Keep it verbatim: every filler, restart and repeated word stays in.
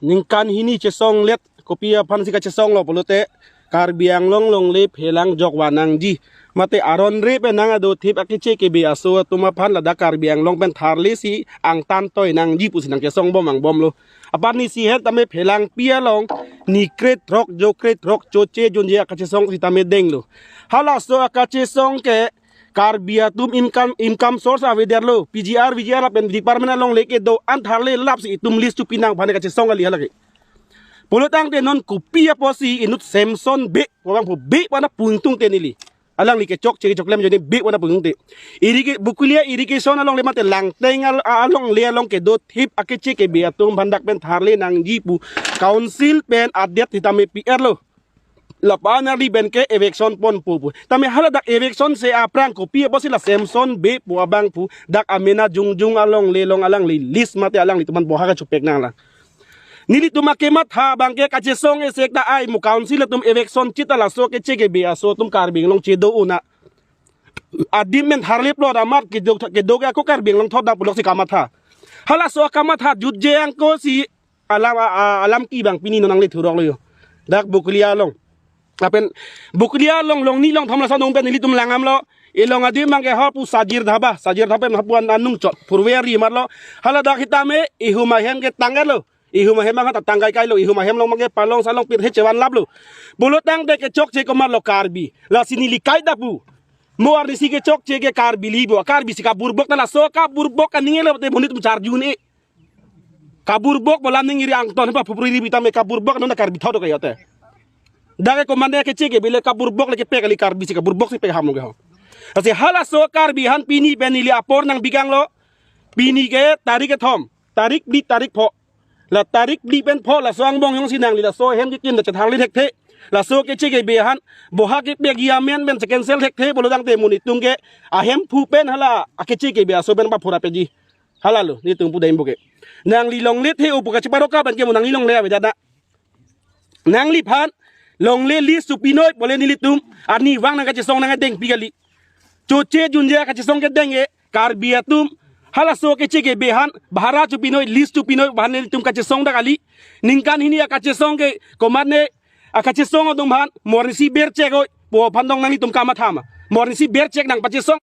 ningkan hini chesonglet kopi aphan si kachesonglo pulote Karbi Anglong longle phelang jok vannangji. Mate aron re pen nang ado thip akeche kebe aso atum aphan ladak Karbi Anglong pen tharle si angtan toi nangji pusi nangchesong bom angbomlo. Apar ni si het tame phelangpi along ni krethrok jo krethrok choche junje akachesong sitame denglo. Halaso akachesong ke Karbi atum income income source avedetlo. P G R, V G R lapen department alongle kedo-an tharle lap si itum list chopinang aphan kachesong kali halake. Pulotangte non kopi apotsi inut Samson Bey pu abang pu Bey pu ana pungtung te neli. Alangli kechokche kechoklem ajoine Bey pu ana pungtung te. Irriga-, Bokolia irrigation alongle mate Langteng al-, alongle along kedo thip akeche kebe atum aphan dak pen tharle nangji pu council pen adet sitame P R lo. Lapu-an arni pen ke eviction ponpo pu. Tame haladak eviction se aphrang kopi apotsi la Samson Bey pu abang pu dak amena jongjong alongle along alangli list mate alanglitum aphan boha kachopek nanglang. Nelitum akematha abang ke kachesong isi ta ai mo council atum eviction chita laso keche kebe aso atum Karbi Anglong chedo-o na. Adim pen tharle plot amat kedo kedo ke ako Karbi Anglong thot dam puloksi kamatha. Halaso akamatha jutje angko si alam a, a, alam ki abang pini non nangle thuroklo yo. Dak Bokolia along. Lapen Bokolia along longni longthom laso anung pen nelitum langdamlo. Elong adim abang ke hapu Sajir Dhaba, Sajir Dhaba pen hapu an anung chot. Purveri marlo. Haladak sitame ihum ahem ke tangkalo. Ihum ahem abang ta tangkai kailo. Ihum ahem along abang ke palong salong pirthe chevan laplo. Pulotangte kechokche komatlo Karbi. Lasi neli kaita pu. Mo arnisi kechokche ke Karbi libo. Karbi si kaburbok ta laso kaburbok kaningje lo te monit charjun e. Kaburbok bolam ning iri angton pa phupri ri bitame kaburbok non Karbi thot kayote. Dak ke komatne keche kebe le kaburbok le kepek kali Karbi si kaburbok si pek ham lo ke ho. Lasi halaso Karbi aphan pini pen neli apor nangpikanglo. Pini ke tarik kethom, tarik phli, tarik pho. La tarik phli pen pho laso angbong jongsi nangli laso ahem kekim ta chetharle thekthe. Laso keche kebe aphan boha kepekji amen pen checancel thekthe pulotangte monit atum ke ahemphu pen hala akeche kebe aso pen paphura peji. Halalo nelitum pu dam bo ke. Nangli longle the-o pu kacheparoka pen ke mo nangli longle avedet na. Nangliphan longle list chopinoi pule nelitum arnivang nangkachesong nangdengpi kali. Choche junje kachesong kedeng e Karbi atum halaso keche kebe aphan bhara chopinoi list chopinoi aphan nelitum kachesong dak kali. Ningkan hini akachesong ke komatne akachesong atum aphan mo arnisi berchek oi pu aphan dong nanglitum kamatha ma. Mo arnisi berchek nangpachesong.